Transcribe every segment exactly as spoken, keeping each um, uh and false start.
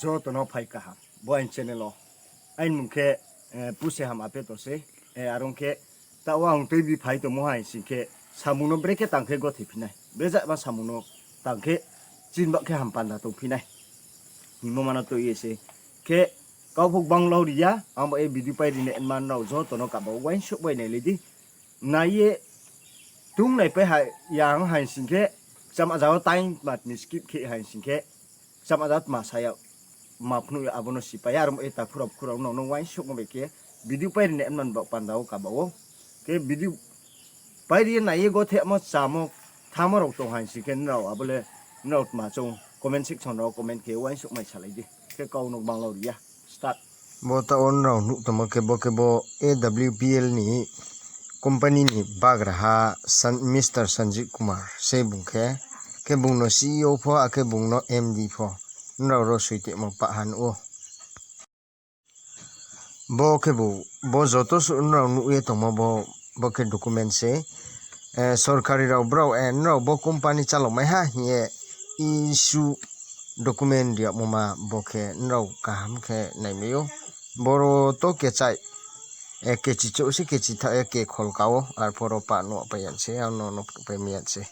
Joto no phai kaham. Bo aini channel o. Aini mung khe, eh, Puseham Apeto se. Eh, are ong khe, taoh wo ang tuibi phai tongmo hai sing khe, samung no brekhe tang khe gothei phi nai. Brekhe ma samung no tang khe, chini ba khe ham panda tong phi nai. Hingmo mano tui ye se. Khe, kau pho gbang lau ri ya, ang bo e video pai ri nai man rao joto no kaba uaingsouh bai nai le di. Nai ye tung nai pai ha, yang hai sing khe, kcham aja wo time mat ni skip khe hai sing khe, kcham aja tma sa ya, ma phnuh ya abo no si pai ya, aro mo e takhu rao bkhu rao nrao no uaingsouhmo bai khe, video pai ri nai man ba panda wo kaba wo. Khe video pai ri ye nai ye gothemo chamo thamo rao tong hai sing khe nrao abo le nrao tma chung comment section rao comment khe uaingsouh mai salai di. Khe kau no gbang lau ri ya. Start. Bo taoh wo nrao nuh tongmo khe bo khe bo A W P L ni company ni bagraha San-, Mister Sanjit Kumar se bung khe, khe bung no C E O pho, akhe bung no M D pho. Nrao ro soi tongmo pah ha nuh ou. Bo khe bo, bo joto suh nrao nuh ye tongmo bo, bo khe document se. Eh, sorkari rao brao, eh, nrao bo company chalao mai ha hing ye issue document ri yagmo ma bo khe nrao kaham khe naimai ou. Boro to kechai, eh, kechi chouh se kechi thaoh ye kekhol ka ou, arphuh ro pah nuh pai yan se, ang no no pai mi yan se.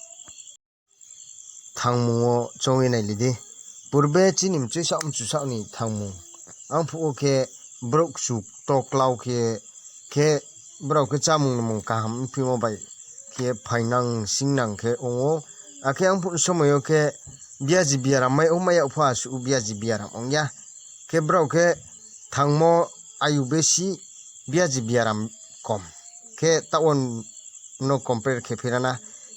Thangmung wo choung ye nai le di. Purbe chini mchoi saoh mchu saoh ni thangmung. Ang phuh wo khe brouh kchu to klau khe, khe brao khe chámung nungmung kaham ongphimo bai khe phainang singnang khe ong ou. Akhe ang phuh ni somoi yo khe biaji biaram mai ongmai yag pho asuh biaji biaram ong ya. Khe brao khe thangmo ayu besi biaji biaram kom. Khe taoh wo no compare khe phi ra na.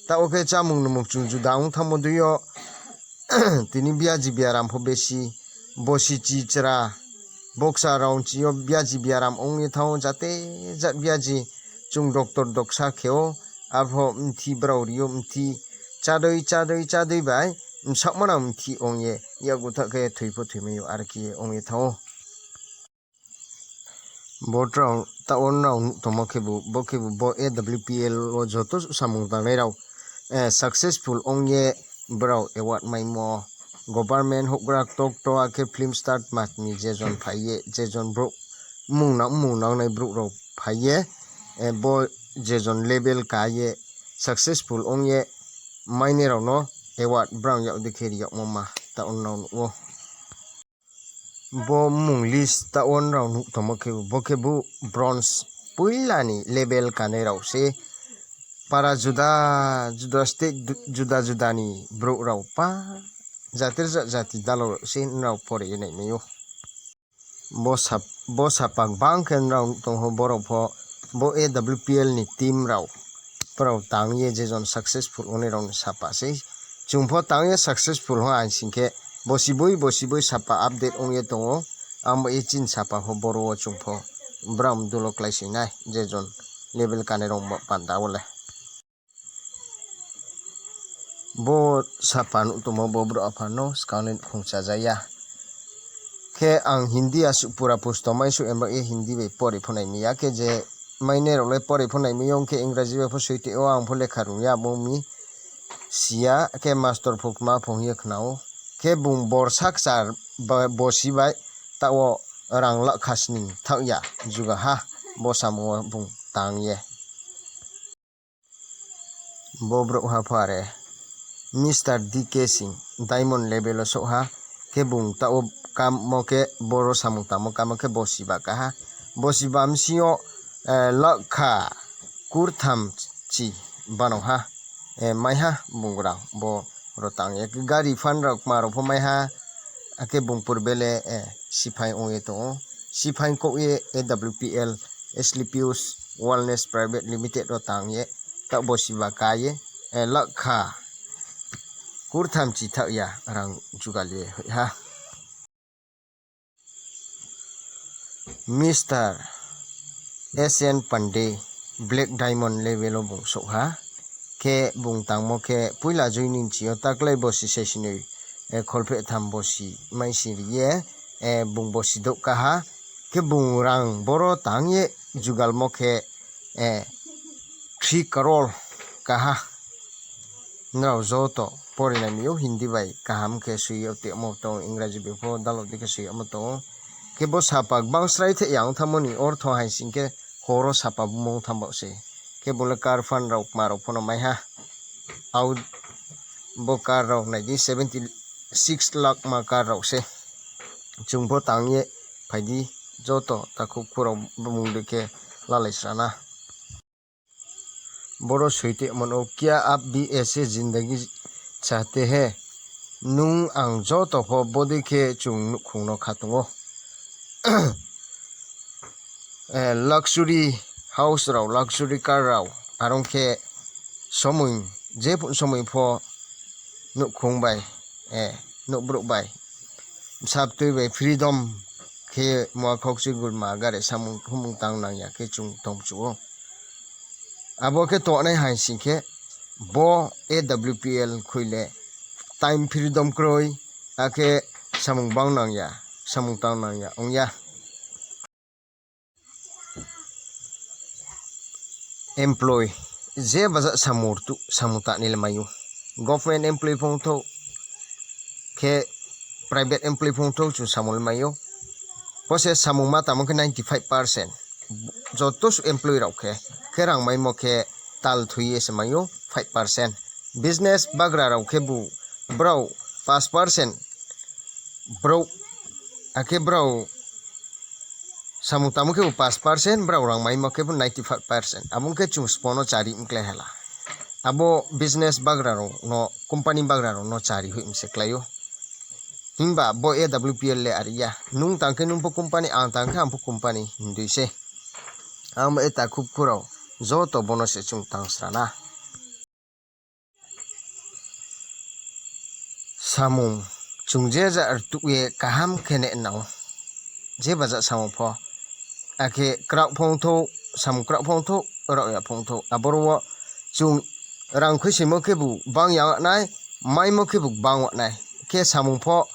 Taoh wo khe chámung nungmung chung juda ong thanngmo dei yo, tini biaji biaram pho besi, bosi chichra, boksa rao chi yo biaji biaram ong ye thanng ou, jate jat biaji chung doctor doksa khe ou, arphuh mthi brao ri ou mthi, chádei chádei chádei bai, bsaoh manang mthi ong ye, yakgu thaoh khe thoi pho thoimai ou, are khe ong ye thanng ou. Bo taoh wo nrao nuh tongmo khebu, bo khebu bo A W P L wo joto samung tangnai rao, eh, successful ong ye brao award maimo, government houhgra kto kto akhe film star tma tmi je jon phai ye, je jon brouh mung nang, mung nangnai brouh rao phai ye, eh, bo je jon level ka ye successful ong ye mainai rao no award brao yag dei khe ri yagmo ma taoh wo nrao nuh ou. Bo mmung list taoh wo nrao nuh tongmo khebu, bo khebu bronze poila ni level kanai rao se. Para juda juda state du-, juda juda ni brouh rao pa, jati rza jati dalo rao se nrao pore ye naimai ou. Bo sap-, bo sapa gbang khe nrao nuh tong ou, borao pho bo A W P L ni team rao, brao tang ye je jon successful ongnai rao ni sapa sei. Chung pho tang ye successful ong ha sing khe, bosiboi bosiboi sapa update ong ye tong ou, abo ye chini sapa pho boro wo chung pho brao mdu lo kláising nai, je jon level kanai rao ba panda wo le. Bo sapa nuh tongmo bo brouh apha no skang le nuhkhong chaja ya. Khe ang Hindi asuh pura pusto mai suh ema ye Hindi bai pore pho nai mi ya, khe je mainai rao le pore pho nai mi yo, ong khe Ingraji bai pho soi tei ou, ang pho lekha rung ya bo mi si ya, khe master pho kma pho hing ye khna ou. Khe bung borsa kchar ba-, bosi bai taoh wo rang lakh kha sning thaoh ya juga ha, bo samung wo bung tang ye. Bo brouhha pho are Mister D K Singh, diamond level wo souh ha, khe bung taoh wo kammo khe boro samung tangmo kammo khe bosiba ka ha. Bosiba bsing yo, eh, lakh kha kurtham chi banao ha, eh, mai ha bung rang bo ro tang ye. Gari fund rao kma rao pho mai ha, akhe bung purbe le, eh, siphai ong ye tong ou. Siphai kouh ye A W P L, Asclepius Wellness Private Limited ro tang ye, taoh bosiba ka ye, eh, lakh kha kurtham chi thaoh ya rang jugal ye hoih ha. Mister S N Pandey, Black Diamond level wo bung souh ha. Khe bung tangmo khe poila joining chi yo taklai bosi saisinoi, eh, kholpheh tham bosi maising ri ye, eh, bung bosi douh ka ha. Khe bung rang boro tang ye jugalmo khe, eh, three crore ka ha. Nrao joto pori nai mi ou, Hindi bai kaham khe soi ye tongmo tong ou, Ingraji bai pho dalok di khe soi yagmo tong ou. Khe bo sapa gbang srai the ya ong thanngmo ni ortho hai sing khe horo sapa bumung thanng baoh se. Khe bung le car fund rao kma rao pho no mai ha. Au bo car rao nai di, seventy six lakh ma car rao se. Chung pho tang ye phai di, joto takhu khu rao bumung dei khe lalai sra na. Boro soi tongmo no, क्या आप भी ऐसे जिंदगी चाहते हैं? Nung ang joto pho bodei khe chung nouhkhong no kha tong ou. Luxury house rao, luxury car rao, are ong khe somoi, je somoi pho nouhkhong bai, nouhbrouh bai, bsa btui bai freedom khe mua khaukchui gulma gare samung humung tang nang ya khe chung tong mchu ou. Abo khe tongnai hai sing khe bo A W P L khui le time freedom kroi, akhe samung bang nang ya, samung tang nang ya ong ya. Employee, je baja samung rtuh, samung tangnai le mai ou. Government employee phongthou, khe private employee phongthou, chung samung le mai ou. Bo se samung ma tamo khe ninety five percent. Joto suh employee rao khe, khe rang maimo khe tal thui ye se mai ou five percent. Business bagra rao khebu brao পাঁচ percent, brao, akhe brao samung tamo khebu পাঁচ percent, brao rang maimo khebu ninety five percent. Abo ong khe chung sbo no chari mklái hala. Abo business bagra rao no, company bagra rao no chari hoih mi se klái ou. Himba bo A W P L le are ya. Nung tang khe nung pho company, ang tang khe ang pho company hindui se. Ang bo eta khub khurao joto bo no se chung tang sra na. Samung, chung je ja rtuh ye kaham khe ne nang ou. Je baja samung pho. Akhe kraoh phongthou, samung kraoh phongthou, raohya phongthou. Aboro wo chung rang khuisoimo khebu bang ya nai, maimo khebu bang nai. Khe samung pho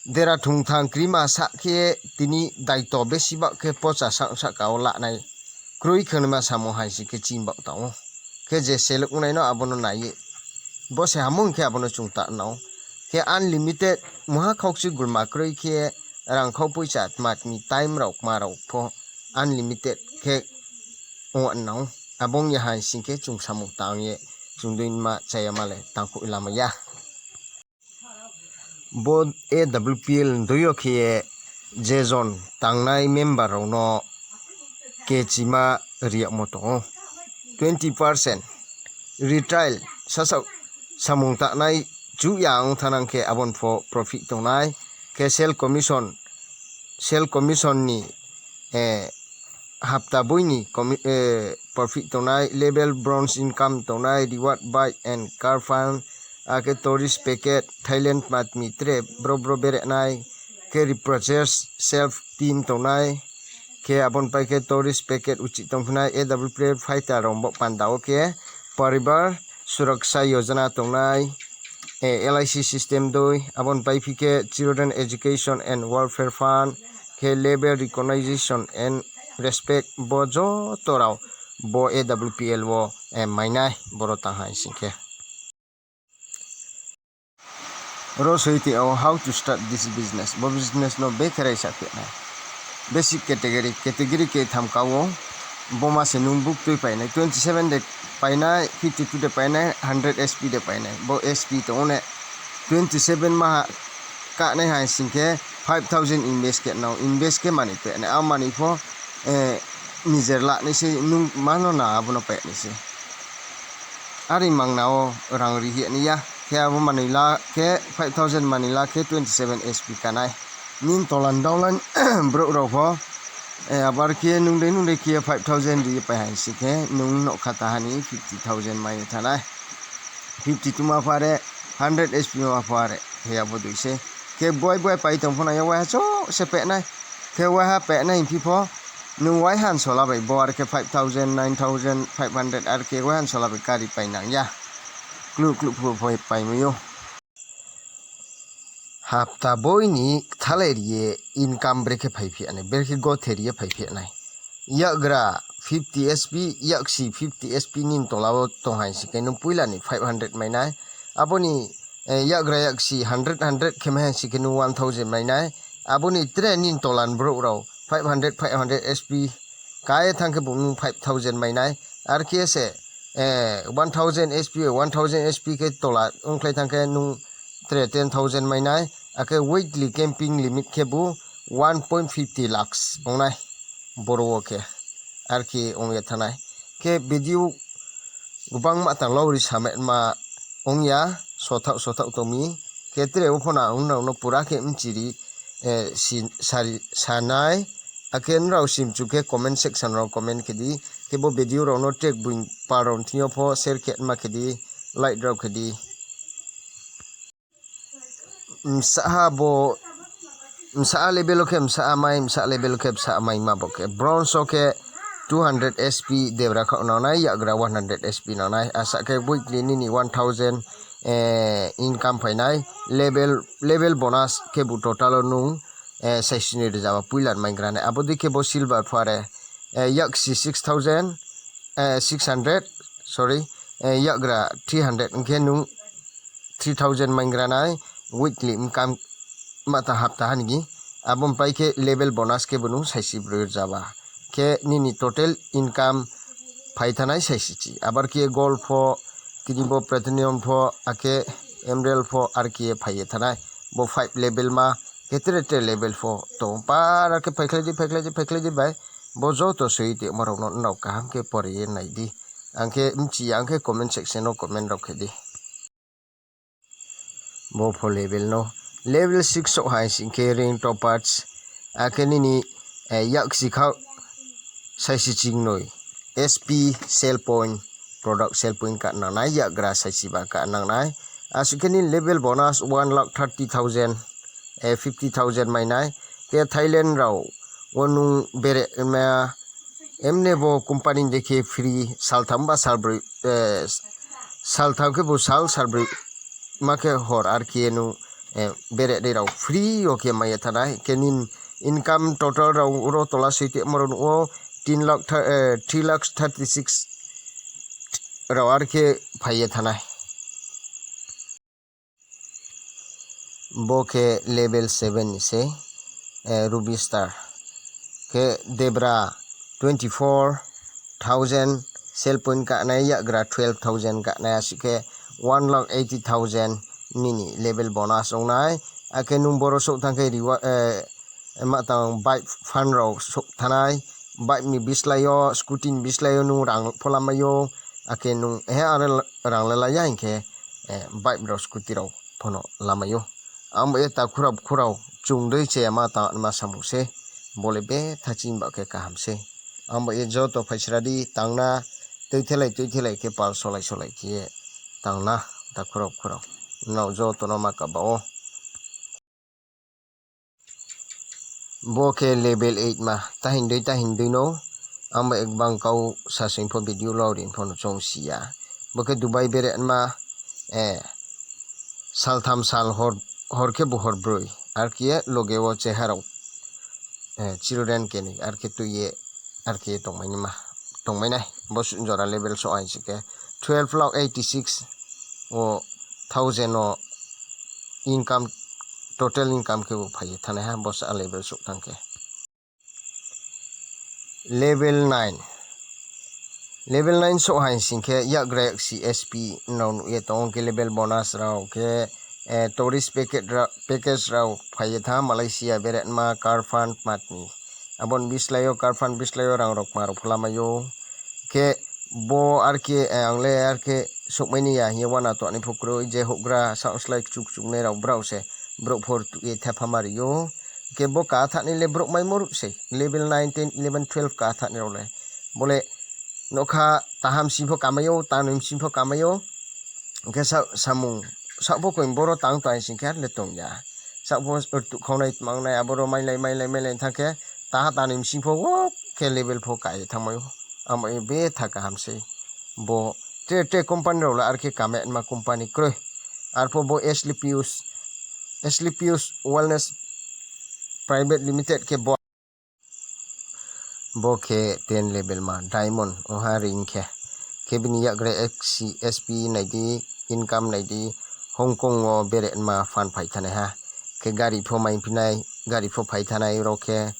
dera thungthang krima sah khe tini daito besi baoh khe pocha sahka wo lanai. Kroi khangnaima samung hai sing khe chini baoh tang ou. Khe je selek ongnai no abo no nai ye. Bo se hamung khe abo no chung ta nang ou. Khe unlimited muha khaukchui gulma kroi khe rang khau poicha tma tmi time rao kma rao pho unlimited khe ong nang ou. Abo ong ya hai sing khe chung samung tang ye chung dei ma chaya ma le tangkhouh lama ya. Bo A W P L dui yo khe ye je jon tangnai member rao no kechima ri yagmo tong ou. Twenty percent retail sasaoh samung tangnai chuh ya ong thanng khe abo ni pho profit tongnai. Khe sale commission, sale commission ni hapta boi ni profit tongnai, level bronze income tongnai, reward bike and car fund, akhe tourist package, Thailand tma tmi tre bro bro bere nai, khe repurchase self team tongnai, khe abo ni pai khe tourist package uchih tongphinai, A W P L fighter rao bo panda wo khe Paribar Suraksha Yojana tongnai, L I C system dei, abo ni paiphi khe Children Education and Welfare Fund, khe Labour Recognition and Respect, bo joto rao bo A W P L wo mainai, boro tang hai sing khe. Ro soi tong ou how to start this business. Bo business no bekhe raisa khe nai. Basic category, category ketham ka ou. Bo ma se nung buktui painai, twenty seven de painai, fifty two de painai, hundred S P de painai. Bo S P tong ou ne, twenty seven maha kanai hai sing khe five thousand invest khe nang, invest khe manoi painai. A manoi pho nijer lanai se, nung ma no na abo no painai se. Are mangna wo rang ri hi nai ya. Khe abo manoi la khe five thousand manoi la khe twenty seven S P kanai. Nini tolan daulan brouh rao pho, abo are khe nung dei nung dei khe five thousand ri ye pai hai sing khe nung nougkha taha ni fifty thousand mai ye thanai. Fifty two ma pho are, hundred S P ma pho are, he abo dei se. Khe boi boi pai tong pho nai ya, waiha chouh se painai. Khe waiha painai hingphi pho, nung waiha nsola bai bo are khe five thousand, nine thousand five hundred are khe waiha nsola bai kari pai nang ya. Kluh kluh phu pho paimai ou. Hapta boi ni kthalai ri ye income brekhe phaiphi nai, brekhe gothe ri ye phaiphi nai. Yakgra fifty S P, yaksi fifty S P nini tola wo tong hai sing khe nung poila ni five hundred mai nai. Abo ni, eh, yakgra yaksi hundred, hundred khe mai hai sing khe nung one thousand mai nai. Abo ni tre nini tola ni brouh rao five hundred, five hundred S P ka ye thanng khe bung nung five thousand mai nai. Arkhe se, eh, one thousand S P, one thousand S P khe tola ongkhlai thanng khe nung tre ten thousand mai nai. Akhe weekly camping limit khebu one point fifty lakhs ong nai. Boro wo khe arkhe ong ye thanng nai. Khe video gbangma tang lauri samai ma ong ya, sothaoh sothaoh tong mi. Khe tre wo pho no ang nrao no pura khe mchiri, eh, si-, sari, sa nai. Akhe nrao simchu khe comment section rao comment khe di. Khe bo video rao no trek buing pa rao thing yo pho share khe ma khe di, like rao khe di. Bsa ha bo, bsa ha level wo khe bsa ha mai, bsa ha level wo khe bsa ha mai ma bo khe. Bronze wo khe two hundred S P debra khaoh nang nai, yakgra one hundred S P nang nai. Asa khe weekly nini one thousand, eh, income phai nai. Level, level bonus khebu total wo nung, eh, saisi ni rzaba poila ni mai gra nai. Abo dei khe bo silver pho are, eh, yaksi six thousand, eh, six hundred, sorry, eh, yakgra three hundred ong khe nung three thousand mai gra nai, weekly income ma ta hapta ha ni. Abo ni pai khe level bonus khebu nung saisi broi rzaba. Khe nini total income phai thanng nai saisi chi. Abar khe gold pho, tini bo platinum pho, akhe emerald pho, arkhe phai ye thanng nai. Bo five level ma, khe tre tre level pho tong. Para khe phaikhlai di, phaikhlai di, phaikhlai di bai. Bo joto soi tongmo rao no nrao kaham khe pore ye nai di. Ang khe mchi ya, ang khe comment section wo comment rao khe di. Bo pho level no. Level six souh hai sing khe rank toppers. Akhe nini, eh, yaksi khaoh saisi chingnoi S P sell point, product sell point ka nang nai, yakgra saisi ba ka nang nai. Asuh khe nini level bonus one lakh thirty thousand, eh, fifty thousand mai nai. Khe Thailand rao wo nung bere ma, emne bo company de khe free, saltham ba salbroi, eh, saltham khe bo sal salbroi ma khe hor arkhe nung, eh, bere de rao free yo khe mai ye thanng nai. Khe nini income total rao ro tola soi tongmo rao nuh wo, tin lakh, eh, three lakh thirty six rao arkhe phai ye thanng nai. Bo khe level seven ni se, eh, Ruby Star. Khe debra twenty four thousand sell point ka nai, yakgra twelve thousand ka nai, asuh khe one lakh eighty thousand nini level bonus ong nai. Akhe nung boro souh thanng khe reward, eh, ma tang bike fund rao souh thanng nai, bike ni bislái yo, scooty ni bislái yo nung rang pho lamai ou, akhe nung he are rang le la ya hing khe, eh, bike rao scooty rao pho no lamai ou. Abo ye takhu rao bkhu rao chung dei che ma tang ma samung se, bo le betha chini ba khe kaham se. Abo ye joto phaisra di tang na, tuithelai tuithelai khe pal solai solai khe ye tang na, takhu rao bkhu rao. Nrao joto no ma kaba ou. Bo khe level eight ma, tahindoi tahindoi no, abo ekbang kau sasing pho video lauri pho no choung si ya. Bo khe Dubai bere ma, eh, saltham sal hor, hor khe bo hor broi. Arkhe loge wo cheha rao, eh, children keni, arkhe tui ye, arkhe tongmai ni ma, tongmai nai. Bo jora level souh hai sing khe twelve lakh eighty six wo thousand wo income, total income khe bo phai ye thanng nai ha, bo sa level souh thanng khe. Level nine. Level nine souh hai sing khe yakgra yaksi S P nrao nuh ye tong khe level bonus rao khe, eh, tourist package ra-, package rao phai ye thanng Malaysia bere ma car fund matni. Abo ni bislái yo car fund bislái yo rang rao kma rao pho lamai ou. Khe bo arkhe, eh, ang le arkhe souhmai ni ya hing ye uana to ani pho kroi je houhgra saohslái kchu kchungnai rao brao se brouh phor tuh ye thepha ma ri ou. Khe bo katha ni le brouh maimo ruh se level nine, ten, eleven, twelve katha ni rao le. Bo le nokha taham sing pho kamai ou, tanoi sing pho kamai ou. Hing khe sa-, samung, saoh pho koing boro tang tong hai sing khe ar le tong ya. Saoh pho rtuh khaunai tmangnai, aboro mailai, mailai, mailai thanng khe, taha tanoi bsing pho wo khe level pho ka ye thanngmai ou. Amo ye betha kaham sei. Bo tre tre company rao le arkhe kame ma company kroi. Arpho bo Asclepius, Asclepius Wellness Private Limited khe bo Bo khe ten level ma diamond ong ha ring khe. Khe bini yakgra S P nai di, income nai di, Hong Kong wo bere ma fund phai thanai ha. Khe gari pho maiphi nai, gari pho phai thanai ro khe.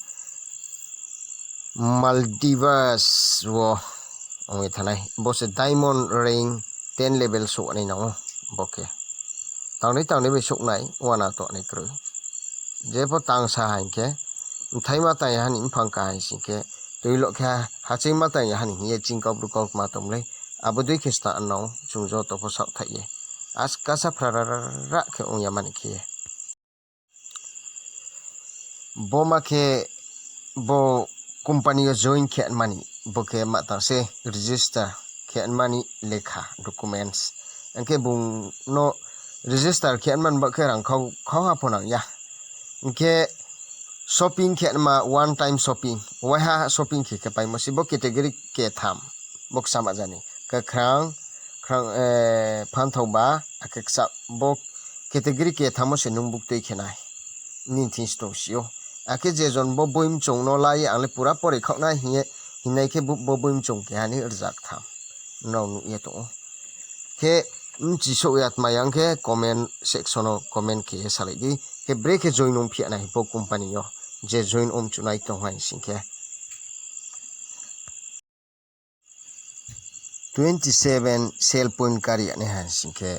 Maldives wo ong ye thanai. Bo se diamond ring ten level souhnai nang ou bo khe. Tangnai tangnai bai souhnai, uana tongnai kroi. Jepho tangsa ha hing khe, mthaima tang ya ha ni mphang ka hai sing khe, tuilo khe ha, hacheima tang ya ha ni hing ye chingkau brukau kma tong le, abo dei khe sta nang ou, chung joto pho saohthaih ye. Askasa phrarara khe ong ya mani khe ye. Bo ma khe bo company yo join khe mani, bo khe ma tang se register khe mani lekha documents. Hing khe bung no register khe mani bo khe rang khau, khau ha pho nang ya. Hing khe shopping khe ma one time shopping, waiha shopping khe khe paimo se bo category ketham, bo kchama jani. Khe khrang, khrang, eh, phanthao ba, akhe kcha bo category ketham wo se nung buktui khe nai. Nini thing se tong si ou. Akhe je jon bo boi mchong no la ye ang le pura pore khaoh nai hing ye, hingnai khe bo, bo boi mchong keha ni rzaktham. Nrao nuh ye tong ou. Khe mchisouh ya tma yang khe comment section wo comment khe ye salai di. Khe brekhe join ong phi ya nai bo company yo. Je join ong chunai tong hai sing khe. Twenty seven sale point kari ya nai ha sing khe,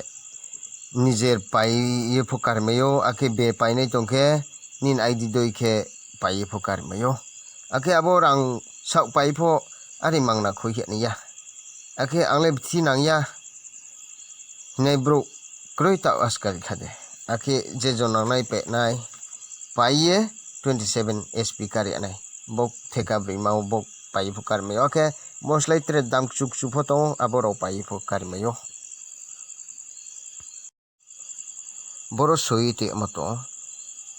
nijer pai ye pho karmai ou, akhe be painai tong khe, nini I D doi khe pai ye pho karmai ou. Akhe abo rang saoh pai pho, are mangna khui khe nai ya. Akhe ang le bthi nang ya hingnai brouh kroi taoh askari kha de. Akhe je jon nangnai pehnai, pai ye twenty seven S P kari ya nai. Bo theka broima wo bo pai ye pho karmai ou. Akhe bo slái tre dam kchu kchu pho tong ou, abo rao pai ye pho karmai ou. Boro soi tongmo tong ou,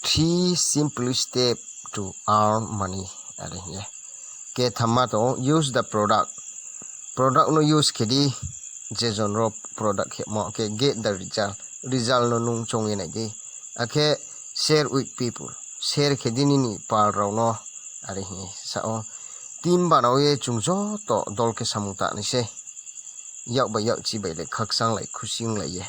three simple step to earn money, are hing ye. Kethamma tong ou, use the product. Product no use khe di, je jon rao product khemo, akhe get the result. Result no nung choung ye nai di. Akhe share with people. Share khe di nini pal rao no, are hing ye sa ou. Team banao ye chung joto dol khe samung tang nai sei. Yak bai yak chi bai le khakchang lai, khusi ong lai ye.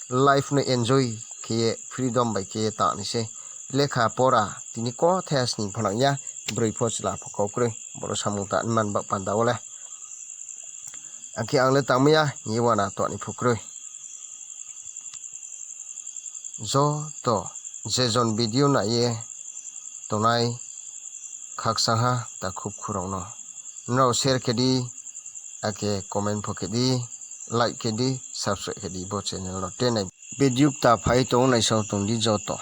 Life no enjoy khe ye, freedom bai khe ye tang nai sei. Lekha pora tini kothai sning pho nang ya, broi pho chla pho kau kroi. Boro samung tang man ba panda wo le. Akhe ang le tangmai ya hing ye uana tong ni pho kroi. Joto je jon video nai ye tongnai khakchang ha takhu bkhu rao no. Nrao share khe di, akhe comment pho khe di, like khe di, subscribe khe di bo channel no. Tenai video kta phai tong ou, naisao tong di joto.